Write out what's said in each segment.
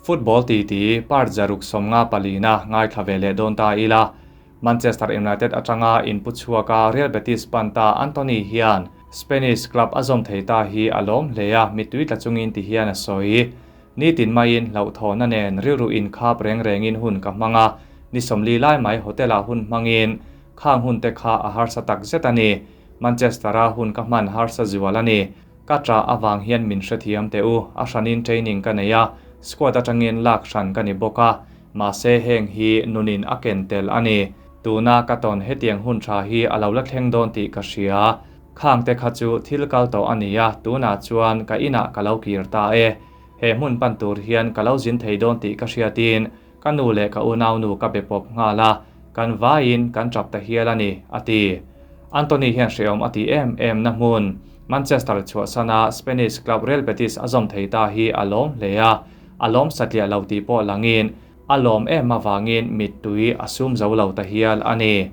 Football titi part 154 na ngaithla ve leh dawn ta ila. Manchester United atanga inpu chhuaka Real Betis pan ta Antony hian Spanish club a zawm thei ta hi a lawm hle a, mittui tla chungin ti hian a sawi. Nitin maiin hlauhthawhna nen rilru inkhap reng rengin hun ka hmang a, ni 40 lai mai hotel-ah hun hmangin khang hun te kha a harsa tak zet a ni. Manchester-a hun ka hman harsa zual a ni. Ka ṭah avang hian min hrethiam teh u, a hranin training ka nei a, squad atangin lak hran ka ni bawk a, mahse heng hi nunin a ken tel a ni. Tuna ka tawn hetiang hun tha hi a lo la thleng dawn tih ka hria. Khang te kha chu thil kal tawh a ni a, tunah chuan ka inah ka lo kir ta e. He hmun pan tur hian ka lo zin thei dawn tih ka hriatin ka nu leh ka unaunu ka be pawp nghal a, kan vaiin kan ṭap ta hial a ni, a ti. Antony hian hrehawm a ti em em na hmun Manchester chhuahsana Spanish club Real Betis a zawm thei ta hi a lawm hle a, a lawm satliah lo tih pawh langin a lawm em avangin mittui a sum zo lo ta hial a ni.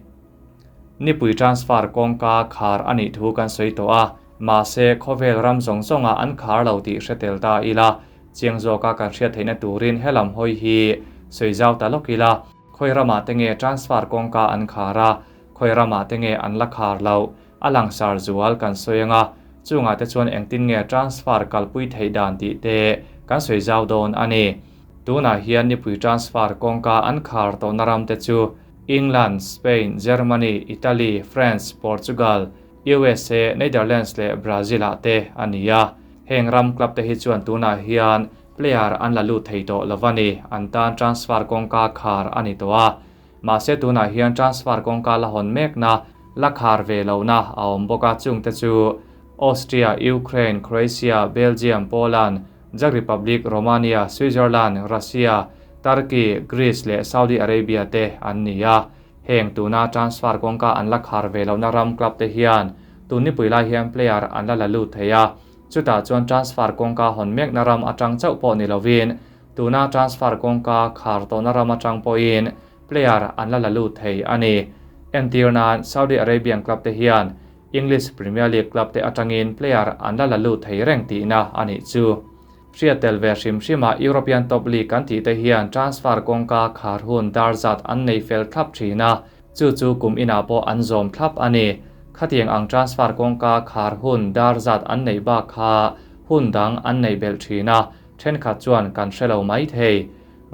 Nipui transfer kawngka khar a nih thu kan sawi tawh a, mahse khawvel ram zawng zawnga an khar lo tih hre tel ta ila, chiang zawka kan hriat theihna turin helam hawi hi sawi zau ta lawk ila, khawi ramah te nge transfer kawngka an khar a, khawi ramah te nge an la khar lo, a langsar zual kan sawi anga, chungah te chuan engtin nge transfer kalpui theih dan tih te kan sawi zau dawn a ni. Tunah hian nipui transfer kawngka an khar tawhna ram te chu England, Spain, Germany, Italy, France, Portugal, USA, Netherlands leh Brazil ah te a ni a. Heng ram club te hi chuan tunah hian player an la lut thei tawh lo a ni, an tan transfer kawngka khar a ni tawh a. Mahse tunah hian transfer kawngka la hawn mekna la khar ve lohna a awm bawk a, chung te chu Austria, Ukraine, Croatia, Belgium, Poland, Czech Republic, Romania, Switzerland, Russia, Turkey, Greece leh Saudi Arabia te an ni a. Heng tuna transfer kawngka an la khar ve lohna ram club te hian tun nipui lai hian player an la la lut thei a, chutah chuan transfer kawngka hawn mekna ram atang chauh pawh ni lovin tuna transfer kawngka khar tawhna ram atang pawhin player an la la lut thei a ni. Entir nan Saudi Arabian club te hian English Premier League club te atangin player an la la lut thei reng tihna a nih chu. Hriat tel ve hrim hrima European Top League kan tih te hian transfer kawngka khar hun dar zat an nei fel thlap thin a, chu chu kum inah pawh an zawm thlap a ni. Khatiang ang transfer kawngka khar hun dar zat an neih bak kha hun dang an nei belh thin a, thenkhat chuan kan hre lo mai thei.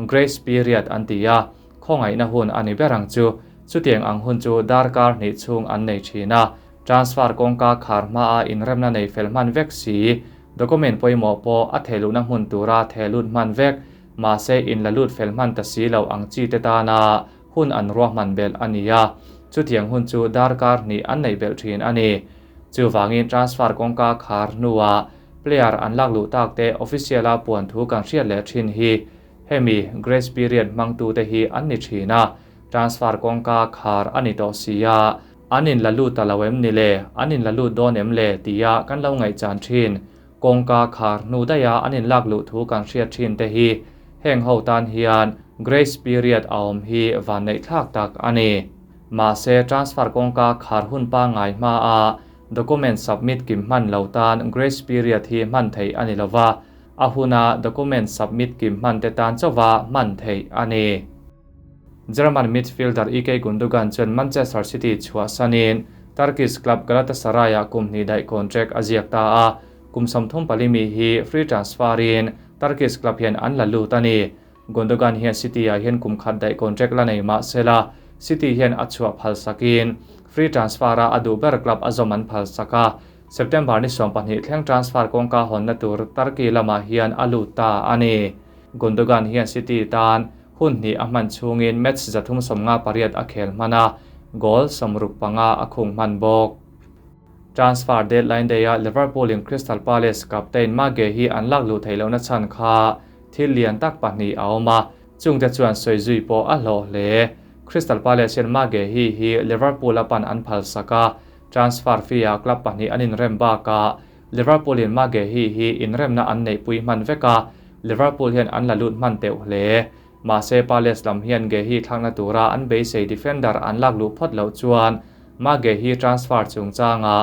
Grace period an ti a, khawngaihna hun a ni ber ang chu. Chutiang ang hun chu darkar hnih chhung an nei thin a, transfer kawngka khar hmaa inremna nei fel hman vek si, document pawimawh pawh a theihluhna hmun tura thehlut hman vek, mahse in la lut fel hman ta si lo ang chi te tana hun an ruahman belh a ni a, chutiang hun chu darkar hnih an neih belh thin a ni. Chuvangin transfer kawngka khar hnuah player an lak luh tak te official-a puan thu kan hriat leh thin hi hemi grace period hmangtu te hi an ni thin a, transfer kawngka khar a ni tawh si a, an in la lut ta lo em ni le, an in la lut dawn em le tia kan lo ngaihchan thin. Kawngka khar hnu daiha an in lak luh thu kan hriat thin te hi heng ho tan hian grace period a awm hi van neih thlak tak a ni. Mahse transfer kawngka khar hun pangngai hmaa document submit kim hman lo tan grace period hi hman theih a ni lova, a huna document submit kim hman te tan chauha hman theih a ni. German midfielder Ilkay Gundogan chuan Manchester City chhuahsanin Turkish club Galatasaray-ah kum hnih daih contract a ziak ta a, kum 34 mi hi free transfer-in Turkish club hian an la lut a ni. Gundogan hian City-ah hian kum khat daih contract la nei mah sela, City hian a chhuah phal sakin free transfer-a a duh ber club a zawm an phal sak a, September ni 12 thleng transfer kawngka hawnna tur Turkey lamah hian a lut ta a ni. Gundogan hian City tan hun hnih a hman chhungin match 358 a khel hman a, goal 65 a khung hman bawk. Transfer deadline day-a Liverpool in Crystal Palace captain Marc Guehi an lak luh theih lohna chhan kha thil lian tak pahnih a awm a, chungte chuan sawi zui pawh a hlawh hle. Crystal Palace hian Marc Guehi hi Liverpool a pan an phal sak a, transfer fee-ah club pahnih an inrem bakah Liverpool in Marc Guehi hi inremna an neihpui hman vek a, Liverpool hian an la lut hman teuh hle. Mahse Palace lam hian Guehi thlakna tura an beisei defender an lak luh phawt loh chuan Marc Guehi transfer chungchanga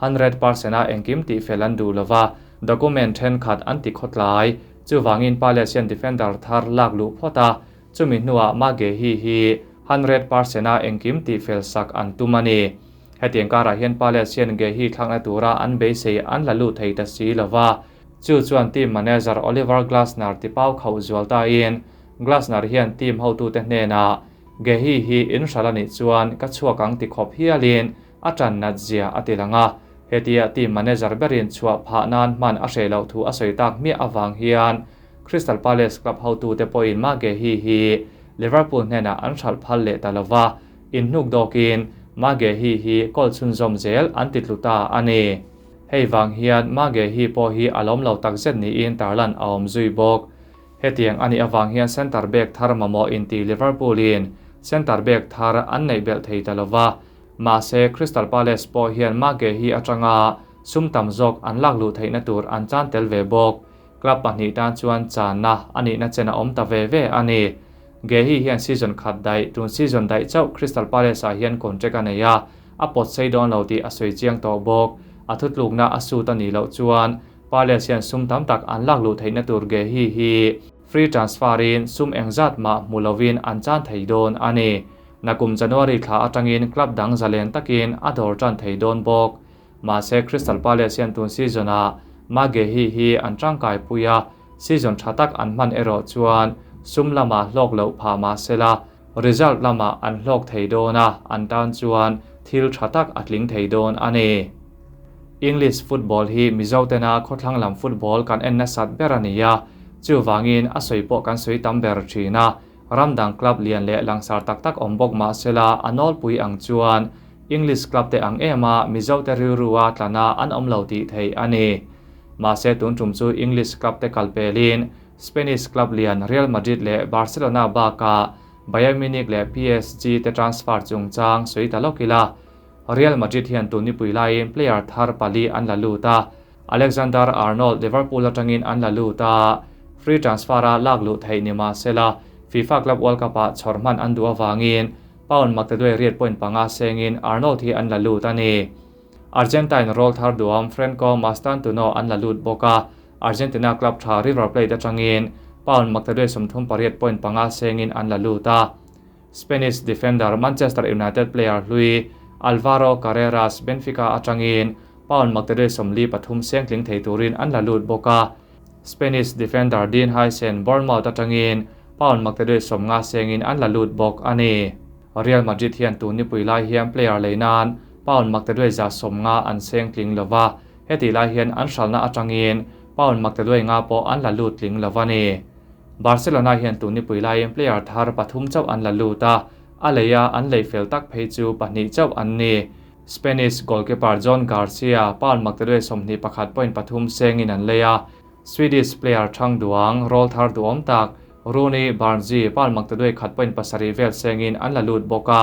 100% a engkim tih fel an duh lova, document thenkhat an ti khawtlai. Chuvangin Palace hian defender thar lak luh phawt a, chumi hnuah Maguehi hi 100% a engkim tihfel sak an tum a ni. Hetiang karah hian Palace hian Guehi thlakna tura an beisei an la lut thei ta si lo va, chu chuan team manager Oliver Glasner tipau khauh zual tain Glasner hian team hotute hnenah Guehi hi in hral a nih chuan ka chhuak ang ti khawp hialin a tan nat zia a ti lang a. Hetia team manager berin chhuah phah nan hman a hreh loh thu a sawi tak hmiah avang hian Crystal Palace club hotute pawhin Maguehi hi Liverpool hnenah an hralh phal leh ta lova, inhnuk dawkin Maguehi hi goal chhunzawm zel an ti tlu ta a ni. Hei vang hian Maguehi pawh hi a lawm lo takzet niin tarlan a awm zui bawk. Hetiang a nih avang hian centre back thar mamawh inti Liverpool in centre back thar an neih belh thei ta lova, mahse Crystal Palace pawh hian Maguehi atanga sum tam zawk an lak luh theihna tur an chan tel ve bawk. Club pahnih tan chuan channa a nihna chen a awm ta ve ve a ni. Guehi hian season khat daih, tun season daih chauh Crystal Palace ah hian contract a nei a, a pawt sei dawn lo tih a sawi chiang tawh bawk. A thutlukna a suit a nih loh chuan Palace hian sum tam tak an lak luh theihna tur Guehi hi free transfer in sum engzat mah hmu lovin an chan thei dawn a ni. Nakum January thla atangin club dang zalen takin a dawr tan thei dawn bawk. Mahse Crystal Palace hian tun season ah Maguehi hi an tangkai pui a, season tha tak an hman erawh chuan sum lamah hlawk loh phah mahsela result lamah an hlawk thei dawn a, an tan chuan thil tha tak a tling thei dawn a ni. English football hi Mizo tena khawthlang lam football kan en nasat ber a ni a, chuvangin a sawi pawh kan sawi tam ber thin a, ram dang club lian leh langsar tak tak awm bawk mahsela a nawlpui ang chuan English club te ang em a Mizo te rilrua tlana an awm lo tih theih a ni. Mahse tun tum chu English club te kal pelin Spanish club lian Real Madrid leh Barcelona bakah Bayern Munich leh PSG te transfer chungchang sawi ta lawk ila, Real Madrid hian tun nipui laiin player thar pali an la lut a, Alexander Arnold Liverpool atangin an la lut a, free transfer a lak luh theih ni mah sela FIFA Club World Cup ah chhawr hman an duh avangin pound maktaduai riat point panga sengin Arnold hi an la lut a ni. Argentine rawl thar duam Franco Mastantuono an la lut bawk a, Argentina club tha River Plate atangin pound maktaduai 38.5 sengin an la lut a. Spanish defender Manchester United player hlui Alvaro Carreras Benfica atangin pound maktaduai 43 seng tling thei turin an la lut bawk a. Spanish defender Dean Huijsen Bournemouth atangin pound maktaduai 50 sengin an la lut bawk a ni. Real Madrid hian tun nipui lai hian player lei nan pound maktaduai 150 an seng tling lova, heti lai hian an hralna atangin pound maktaduai 5 pawh an la lut tling lova ni. Barcelona hian tun nipui laiin player thar pathum chauh an la lut a, a leia an lei fel tak phei chu pahnih chauh an ni. Spanish goalkeeper Joan Garcia pound maktaduai 21.3 sengin an lei a, Swedish player thang duang rawl thar duam tak Rooney Barnsley pound maktaduai 1.7 vel sengin an la lut bawk a,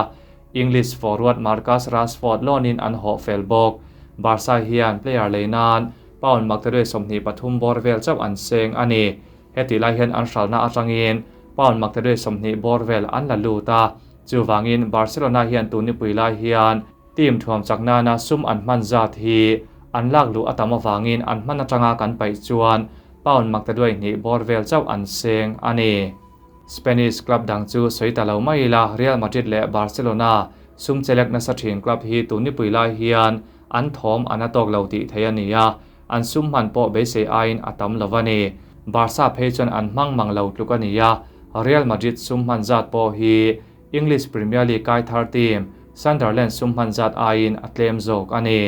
English forward Marcus Rashford loan-in an hawh fel bawk. Barca hian player lei nan pound maktaduai 23 bawr vel chauh an seng a ni. Heti lai hian an hralna atangin pound maktaduai 20 bawr vel an la lut a, chuvangin Barcelona hian tun nipui lai hian team thuam chak nana sum an hman zat hi an lak luh a tam avangin an hman atanga kan paih chuan pound maktaduai 2 bawr vel chauh an seng a ni. Spanish club dang chu sawi ta lo mai ila Real Madrid leh Barcelona sum chelek nasa thin club hi tun nipui lai hian an thawm an a tawk lo tih thei a ni a, an sum hman pawh beisei aiin a tam lo a ni. Barca phei chuan an hmang mang lo tluk a ni a, Real Madrid sum hman zat pawh hi English Premier League kai thar team Sunderland sum hman zat aiin a tlem zawk a ni.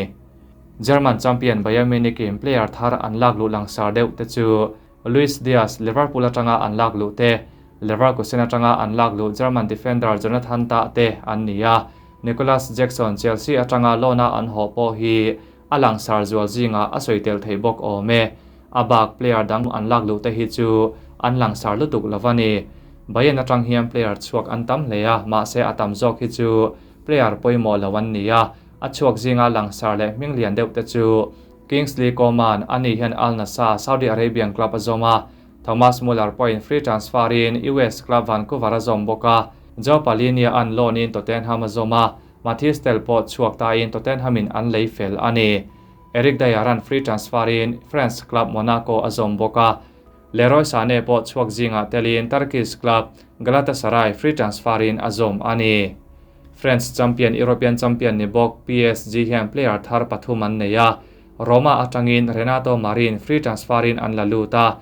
German champion Bayern Munich in player thar an lak luh langsar deuh te chu Luis Diaz Liverpool atanga an lak luh te, Leverkusen atanga an lak luh German defender Jonathan Tah te an ni a, Nicolas Jackson Chelsea atanga loan-a an hawh pawh hi a langsar zual zinga a sawi tel thei bawk awm e. A bak player dang an lak luh te hi chu an langsar lutuk lova ni. Bayern atang hian player chhuak an tam hle a, mahse a tam zawk hi chu player pawimawh lo an ni a, a chhuak zinga langsar leh hming lian deuh te chu Kingsley Coman, ani hian Al Nassr, Saudi Arabian club a zawm a, Thomas Muller pawhin free transfer in US club Vancouver a zawm bawk a, Joe Palhinha an loan in Tottenham a zawm a, Mathys Tel pawh chhuak tain Tottenham in an lei fel a ni. Eric Dier an free transfer in France club Monaco a zawm bawk a. Leroy Sane pawh chhuak zingah telin Turkish club Galatasaray free transfer-in a zawm a ni. French champion European champion ni bawk PSG hian player thar pathum an nei a, Roma atangin Renato Marin free transfer-in an la lut a,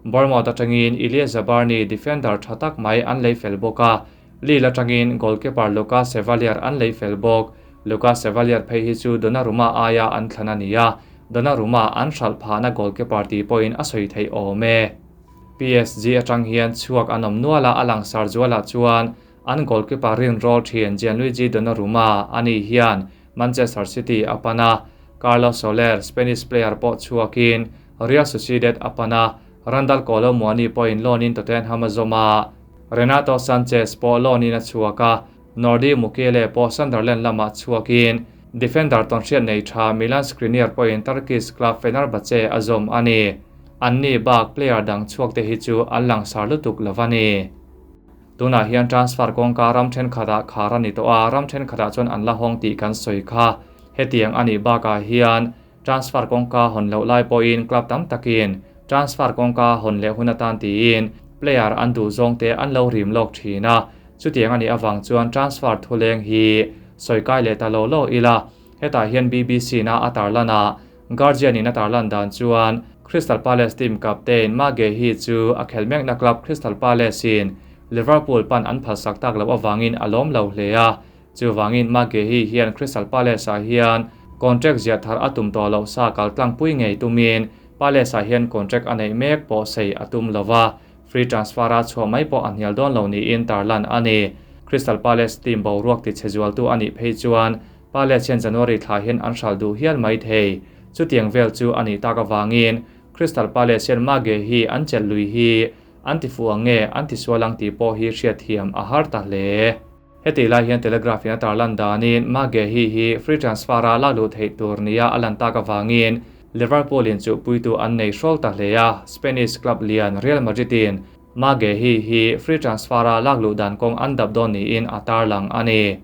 Bournemouth atangin Illia Zabarnyi defender tha tak mai an lei fel bawk a, Lille atangin goalkeeper Lucas Chevalier an lei fel bawk. Lucas Chevalier phei hi chu Donnarumma aia an thlan a ni a, Donnarumma an hralh phahna goalkeeper tih pawhin a sawi theih awm e. PSG atang hian chhuak an awm nual a, a langsar zualah chuan an goalkeeper rinrawl thin Gianluigi Donnarumma a ni hian Manchester City a pan a, Carlos Soler, Spanish player pawh chhuakin Real Sociedad a pan a, Randal Kolo Muani pawhin loan-in Tottenham a zawm a, Renato Sanches pawh loan-in a chhuak a, Nordi Mukiele pawh Sunderland lamah chhuakin defender tawnhriat nei tha Milan Skriniar pawhin Turkish club Fenerbahce a zawm a ni. Anni bak player dang chhuakte hi chu an langsar lutuk lo a ni. Tunah hian transfer kawngka ram thenkhatah khar a ni tawh a, ram thenkhatah chuan an la hawng tih kan sawi kha. Hetiang a nih bakah hian transfer kawngka hawn loh lai pawhin club tam takin transfer kawngka hawn leh hun atan tiin player an duh zawngte an lo rim lawk thin a, chutiang a nih avang chuan transfer thuleng hi sawi kai leh ta lo lo ila. Hetah hian BBC na a tarlan a, Guardian in a tarlan dan chuan Crystal Palace team captain Maguehi chu a khelh mekna club Crystal Palace in Liverpool pan an phalsak tak loh avangin a lawm lo hle a. Chuvangin Maguehi hian Crystal Palace ah hian contract ziah thar a tum tawh loh sa kal tlangpui ngei tumin Palace ah hian contract a neih mek pawh sei a tum lo va, free transfer a chhuah mai pawh a hnial dawn lo niin tarlan a ni. Crystal Palace team boruak tichhe zualtu a nih phei chuan Palace hian January thla hian an hral duh hial mai thei. Chutiang vel chu a nih tak avangin Crystal Palace hian Mage hi an chelh lui hi an ti fuh ang nge an ti sual ang tih pawh hi hriatthiam a har ta hle. Hetih lai hian Telegraph in a tarlan danin Mage hi hi free transfer a lak luh theih tur nia a lan tak avangin Liverpool in chuhpuitu an nei hrawl ta hle a, Spanish club lian Real Madrid in Mage hi hi free transfer a lak luh dan kawng an dap dawn niin a tarlang a ni.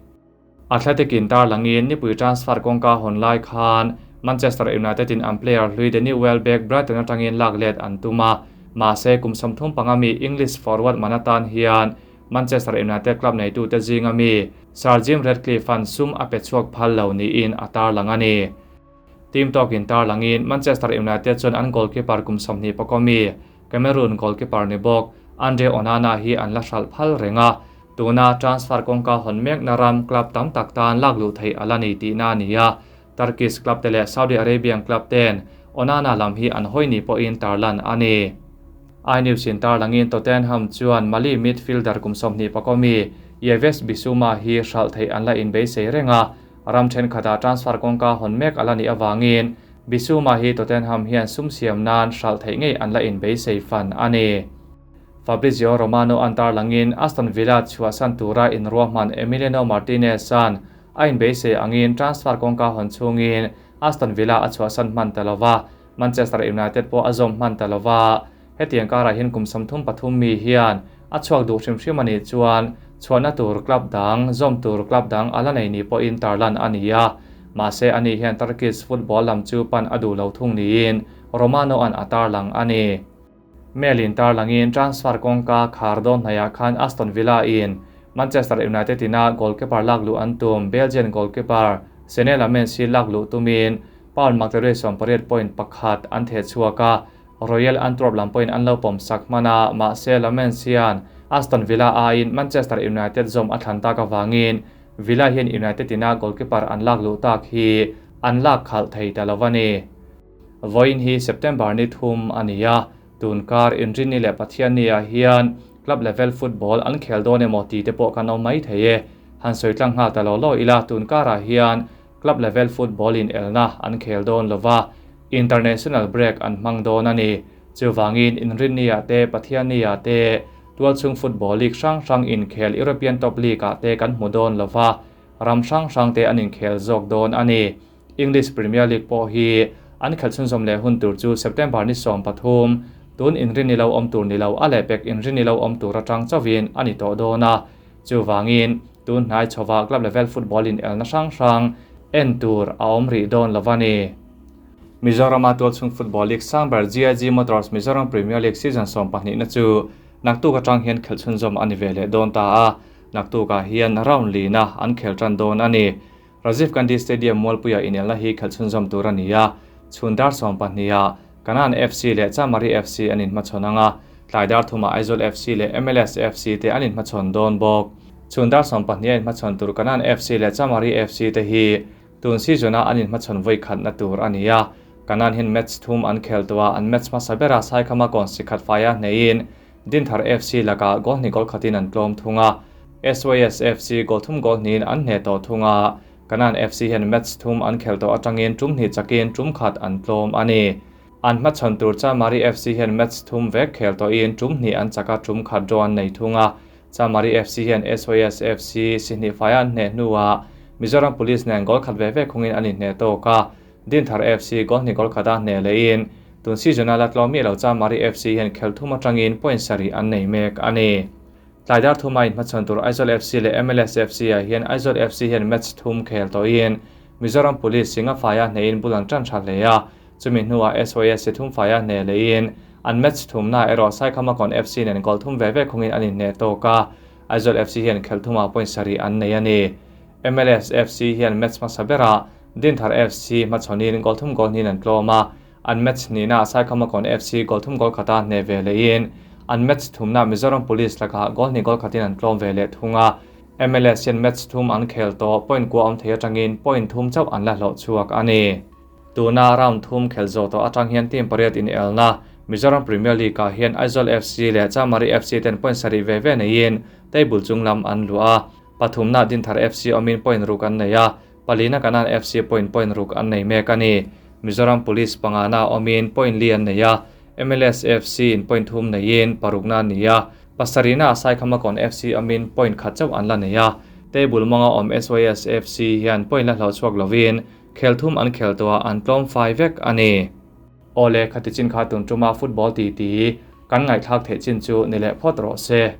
Athletic in tarlangin nipui transfer kawngka hawn lai khan Manchester United in an player hlui Danny Welbeck Brighton atangin lak let an tum a, mahse kum 35 mi English forward man atan hian Manchester United club neitute zinga mi Sir Jim Ratcliffe an sum a pe chhuak phal lo niin a tarlang a ni. Team tawkin tarlangin Manchester United chuan an goalkeeper kum 21 mi Cameroon goalkeeper ni bawk Andre Onana hi an la hralh phal reng a, tuna transfer kawngka hawn mekna ram club tam tak tan lak luh theih a la ni tihna a ni a, Turkish club te leh Saudi Arabian club ten Onana lam hi an hawi ni pawhin tarlan a ni. iNews in tarlangin Tottenham chuan Mali midfielder kum 21 mi Yves Bissouma hi hralh theih an la inbeisei reng a, ram thenkhatah transfer kawngka hawn mek a la nih avangin Bissouma hi Tottenham hian sum siam nan hralh theih ngei an la inbeisei fan a ni. Fabrizio Romano an tarlangin Aston Villa chhuahsan tura inruahman Emiliano Martinez an a inbeisei angin transfer kawngka hawn chhungin Aston Villa a chhuahsan hman ta lova, Manchester United pawh a zawm hman ta lova. Hetiang karah hian kum 33 mi hian a chhuak duh hrim hrim a nih chuan chhuahna tur club dang, zawm tur club dang a la nei ni pawhin tarlan a ni a. Mahse ani hian Turkish football lam chu pan a duh lo thung niin Romano an a tarlang a ni. Mail in tarlangin transfer kawngka khar dawn hnaiah khan Aston Villa in Manchester United ina goalkeeper lak luh an tum Belgian goalkeeper Senne Lammens hi lak luh tumin Paul McLeary 80.1 an theh chhuak a, Royal Antwerp lam pawhin an lo pawm sak hman a, mahse Lammens hian Aston Villa aiin Manchester United zawm a thlan tak avangin Villa hian United ina goalkeeper an lak luh tak hi an lak khalh thei ta lo a ni. Vawiin hi September ni thum a ni a, tun kar Inrinni leh Pathianni ah hian club level football an khel dawn emaw tih te pawh kan awm mai thei e. Han sawi tlang nghal ta lo lo ila tun karah hian club level football in elna an khel dawn lova, international break an hmang dawn a ni. Chuvangin Inrinni ah te Pathianni ah te tualchhung football league hrang hrang inkhel European top league ah te kan hmu dawn lova, ram hrang hrang te an inkhel zawk dawn a ni. English Premier League pawh hi an khelh chhunzawm leh hun tur chu September ni 13, tun inrinni lo awm tur ni lo a leh pek inrinni lo awm tur atang chauhin a ni tawh dawn a. Chuvangin tun hnai chhova club level football in elna hrang hrang en tur a awm rih dawn lo a ni. Mizorama tualchhung Football League sang ber GIG Motors Mizoram Premier League season 12 na chu naktuk atang hian khelh chhunzawm a ni ve leh dawn ta a, naktukah hian round lina an khel tan dawn a ni. Rajiv Gandhi Stadium Mualpuia inelna hi khelh chhunzawm tur a ni a, chhun dar 12 ah Kanan FC leh Chamari FC an inhmachhawn ang a, tlai dar 3 ah Aizawl FC leh MLS FC te an inhmachhawn dawn bawk. Chhun dar 12 a inhmachhawn tur Kanan FC leh Chamari FC te hi tun season a an inhmachhawn vawi khatna tur a ni a, Kanan hian match thum an khel tawh a, an match hmasa bera Saikhama kawn sikhat faia hneiin Dinthar FC lakah goal hnih goal khatin an tlawm thung a, SYS FC goal thum goal hnihin an hneh tawh thung a, Kanan FC hian match thum an khel tawh atangin tum hnih chakin tum khat an tlawm a ni. An hmachhawn tur Chamari FC hian match thum vek khel tawhin tum hnih an chak a, tum khat draw an nei thung a. Chamari FC hian SYS FC si hnih faia an hneh hnuah Mizoram Police nen goal khat ve ve khungin an inhneh tawk a, Dinthar FC goal hnih goal khat a hneh lehin tun season a la tlawm miah lo Chamari FC hian khel thum atangin point sarih an nei mek a ni. Tlai dar thuma inhmachhawn tur Aizawl FC leh MLS FC ah hian Aizawl FC hian match thum khel tawhin Mizoram Police singa faia hnehin bul an tan tha hle a, chumi hnuah SYS si thum faia hneh lehin an match thumna erawh Saikhamakon FC nen goal thum ve ve khungin an inhneh tawk a, Aizawl FC hian khel thumah point sarih an nei a ni. MLS FC hian match hmasa berah Dinthar FC hmachhawnin goal thum goal hnihin an tlawm a, an match hnihnaah Saikhamakon FC goal thum goal khata hneh ve lehin an match thumna Mizoram Police lakah goal hnih goal khatin an tlawm ve leh thung a, MLS hian match thum an khel tawh, point kua awm thei atangin point thum chauh an la hlawh chhuak a ni. Tuna round thum khel zawh tawh atang hian team pariat inelna Mizoram Premier League ah hian Aizawl FC leh Chamari FC ten point sarih ve ve neiin table chung lam an luah a, pathumna Dinthar FC awmin point ruk an nei a, palina Kanan FC point point ruk an nei mek a ni. Mizoram Police pangana awmin point li an nei a, MLS FC in point thum neiin parukna an ni a, pasarihna Saikhamakon FC awmin point khat chauh an la nei a, table mawnga awm SYS FC hian point la hlauh chhuak lovin khel thum an khel tawh a, an tlawm fai vek a ni. Awle, khati chin kha tun tuma football ti ti kan ngaihthlak theih chin chu ni leh phawt rawh se.